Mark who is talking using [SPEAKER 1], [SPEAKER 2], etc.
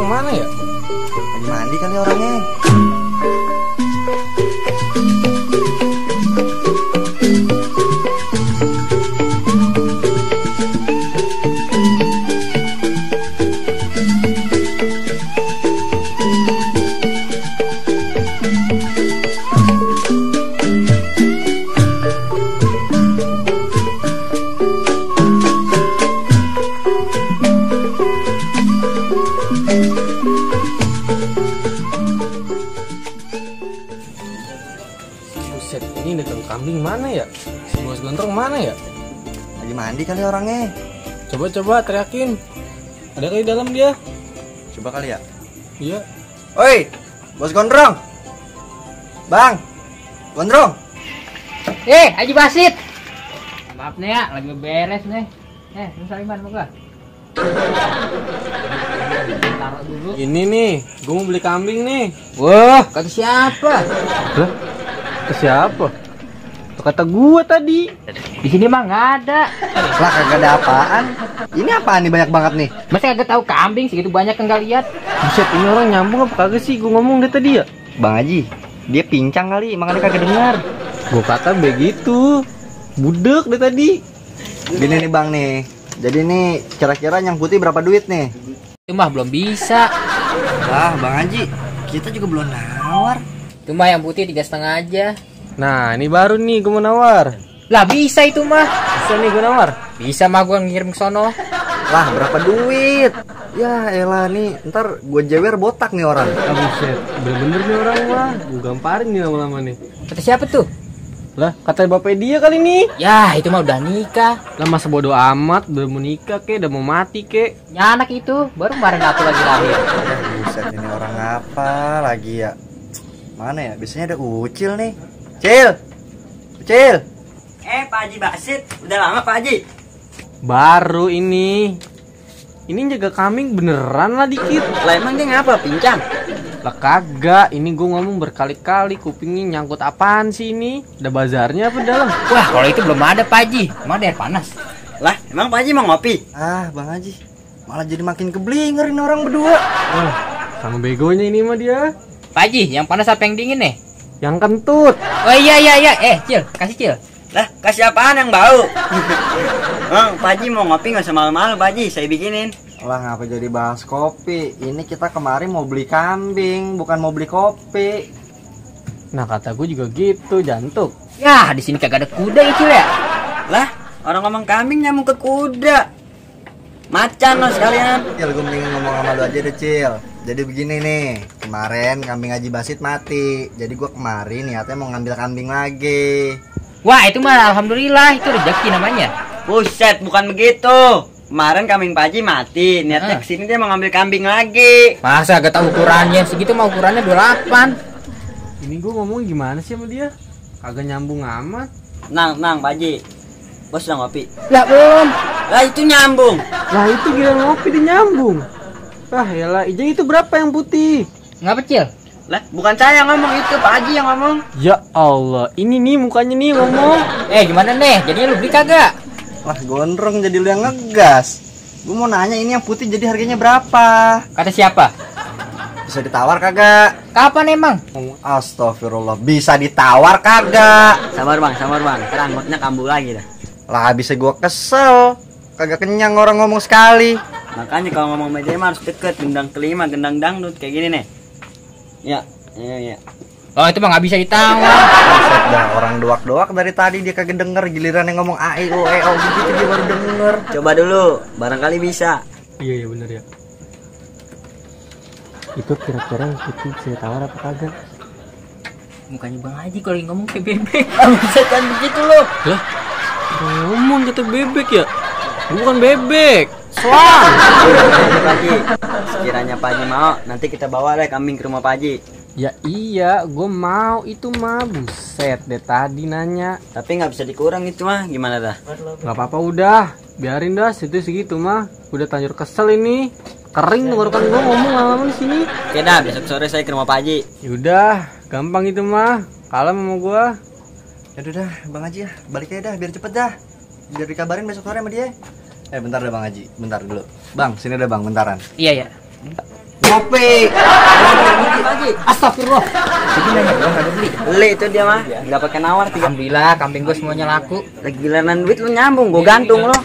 [SPEAKER 1] Mana ya?
[SPEAKER 2] Lagi mandi kali orangnya.
[SPEAKER 1] Buset, ini dagang kambing mana ya? Si Bos Gondrong mana ya?
[SPEAKER 2] Lagi mandi kali orangnya.
[SPEAKER 1] Coba teriakin. Ada kali dalam dia?
[SPEAKER 2] Coba kali ya.
[SPEAKER 1] Iya.
[SPEAKER 2] Oi, Bos Gondrong. Bang, Gondrong.
[SPEAKER 3] Haji Basit. Maaf nih ya, lagi beres nih. Lu saliman mau gak? Taruh dulu.
[SPEAKER 1] Ini nih, gue mau beli kambing nih.
[SPEAKER 3] Wah, kata siapa?
[SPEAKER 1] Lah, ke siapa? Kata gue tadi.
[SPEAKER 3] Di sini mah nggak ada.
[SPEAKER 2] Lah kagak ada apaan. Ini apaan nih banyak banget nih?
[SPEAKER 3] Masa kagak tahu kambing segitu banyak yang nggak lihat?
[SPEAKER 1] Buset, ini orang nyambung apa kagak sih? Gue ngomong dari tadi ya.
[SPEAKER 2] Bang Haji, dia pincang kali, makanya kagak dengar.
[SPEAKER 1] Gue kata begitu. Budek dari tadi.
[SPEAKER 2] Gini nih Bang nih. Jadi nih kira-kira yang putih berapa duit nih?
[SPEAKER 3] Itu mah belum bisa.
[SPEAKER 2] Lah Bang Haji, kita juga belum nawar.
[SPEAKER 3] Itu mah yang putih 3,5 aja.
[SPEAKER 1] Nah, ini baru nih gue mau nawar.
[SPEAKER 3] Lah bisa itu mah.
[SPEAKER 1] Bisa nih gue nawar.
[SPEAKER 3] Bisa mah gue ngirim ke sono.
[SPEAKER 2] Lah berapa duit? Ya elah nih, ntar gue jewer botak nih orang.
[SPEAKER 1] Ah, buset, bener-bener nih orang mah. Gue gamparin nih lama-lama nih.
[SPEAKER 3] Kata siapa tuh?
[SPEAKER 1] Lah, kata bapak dia kali nih.
[SPEAKER 3] Ya itu mah udah nikah.
[SPEAKER 1] Lah masa bodo amat, udah mau nikah kek, udah mau mati kek.
[SPEAKER 3] Ya anak itu baru kemarin aku lagi lahir.
[SPEAKER 2] Buset, ini orang apa lagi ya? Mana ya? Biasanya ada Ucil nih. Ucil.
[SPEAKER 4] Pak Haji Basit, udah lama Pak Haji?
[SPEAKER 1] Baru ini. Ini jaga kambing beneran lah dikit.
[SPEAKER 4] Lah emang dia ngapa, pincang?
[SPEAKER 1] Lah kagak, ini gue ngomong berkali-kali kupingnya nyangkut apaan sih ini? Ada bazarnya apa dalam?
[SPEAKER 3] Wah kalau itu belum ada Pak Haji. Emang ada air panas.
[SPEAKER 4] Lah emang Pak Haji mau ngopi?
[SPEAKER 2] Ah, Bang Haji. Malah jadi makin keblinger ini orang berdua.
[SPEAKER 1] Wah, sama begonya ini mah dia.
[SPEAKER 3] Pak Haji, yang panas apa yang dingin nih?
[SPEAKER 1] Yang kentut.
[SPEAKER 3] Oh iya. Cil, kasih Cil.
[SPEAKER 4] Lah kasih apaan yang bau? Pak Haji mau ngopi nggak usah malu-malu Pak Haji, saya bikinin.
[SPEAKER 2] Lah ngapa jadi bahas kopi? Ini kita kemarin mau beli kambing, bukan mau beli kopi.
[SPEAKER 1] Nah kata gue juga gitu, jantuk.
[SPEAKER 3] Ya di sini kagak ada kuda ya Cil ya.
[SPEAKER 4] Lah orang ngomong kambing nyamuk ke kuda. Macan lo sekalian.
[SPEAKER 2] Cil, gue mending ngomong sama lu aja deh Cil. Jadi begini nih, kemarin kambing Haji Basit mati. Jadi gue kemarin niatnya mau ngambil kambing lagi.
[SPEAKER 3] Wah itu mah alhamdulillah, itu rezeki namanya.
[SPEAKER 4] Buset, bukan begitu. Kemarin kambing Pak Haji mati, niatnya kesini dia mau ngambil kambing lagi.
[SPEAKER 3] Masa agak tahu ukurannya, segitu mah ukurannya 28.
[SPEAKER 1] Ini gue ngomong gimana sih sama dia? Kagak nyambung amat.
[SPEAKER 4] Nang Pak Haji, bos udah ngopi.
[SPEAKER 3] Lah belum.
[SPEAKER 4] Lah itu nyambung.
[SPEAKER 1] Lah itu gila ngopi dia nyambung. Ah yalah, itu berapa yang putih?
[SPEAKER 3] Ngapa Cil?
[SPEAKER 4] Lah bukan saya yang ngomong, itu Pak Haji yang ngomong.
[SPEAKER 1] Ya Allah, ini nih mukanya nih ngomong.
[SPEAKER 3] Gimana nih? Jadinya lu beli kagak?
[SPEAKER 2] Lah gondrong jadi lu yang ngegas. Gue mau nanya ini yang putih jadi harganya berapa?
[SPEAKER 3] Kata siapa?
[SPEAKER 2] Bisa ditawar kagak?
[SPEAKER 3] Kapan emang?
[SPEAKER 2] Astagfirullah, bisa ditawar kagak?
[SPEAKER 4] Sabar bang, ntar anggotnya kambuh lagi dah.
[SPEAKER 2] Lah bisa gue kesel. Kagak kenyang orang ngomong sekali.
[SPEAKER 4] Makanya kalau ngomong media mah harus deket, gendang kelima, gendang dangdut kayak gini nih. Ya.
[SPEAKER 3] Oh itu mah nggak bisa ditawar.
[SPEAKER 2] Buset dah, orang doak-doak dari tadi dia kagak denger, giliran yang ngomong a i u e o gitu dia baru denger.
[SPEAKER 4] Coba dulu, barangkali bisa.
[SPEAKER 1] Iya bener ya. Itu kira-kira yang putih saya tawar apa kagak?
[SPEAKER 3] Mukanya Bang Haji kalau yang ngomong kayak bebek.
[SPEAKER 4] Buset kan begitu lo.
[SPEAKER 1] Lah, ngomong kata bebek ya? Bukan bebek, selang.
[SPEAKER 4] Pak Haji, sekiranya Pak Haji mau, nanti kita bawa deh kambing ke rumah Pak Haji.
[SPEAKER 1] Ya iya, gue mau itu mah. Buset deh tadi nanya.
[SPEAKER 4] Tapi nggak bisa dikurang itu mah, gimana dah?
[SPEAKER 1] Gak apa-apa udah, biarin dah segitu mah. Udah tanjur kesel ini. Kering tenggorokan gue ngomong lama-lama di sini.
[SPEAKER 4] Oke dah, besok sore saya ke rumah Pak Haji.
[SPEAKER 1] Yaudah, gampang itu mah. Kalem sama gue.
[SPEAKER 2] Yaudah dah, Bang Haji ya, balik aja dah, biar cepet dah. Biar dikabarin besok sore sama dia. Bentar dah Bang Haji, bentar dulu. Bang, sini dah Bang, bentaran.
[SPEAKER 3] Iya ya.
[SPEAKER 2] Ngopi.
[SPEAKER 3] Astagfirullah. Jadi nanya gua enggak beli.
[SPEAKER 4] Beli itu dia mah, nggak pakai nawar.
[SPEAKER 3] Alhamdulillah kambing gua semuanya laku.
[SPEAKER 4] Lagi giliran duit lu nyambung, gua gantung lo.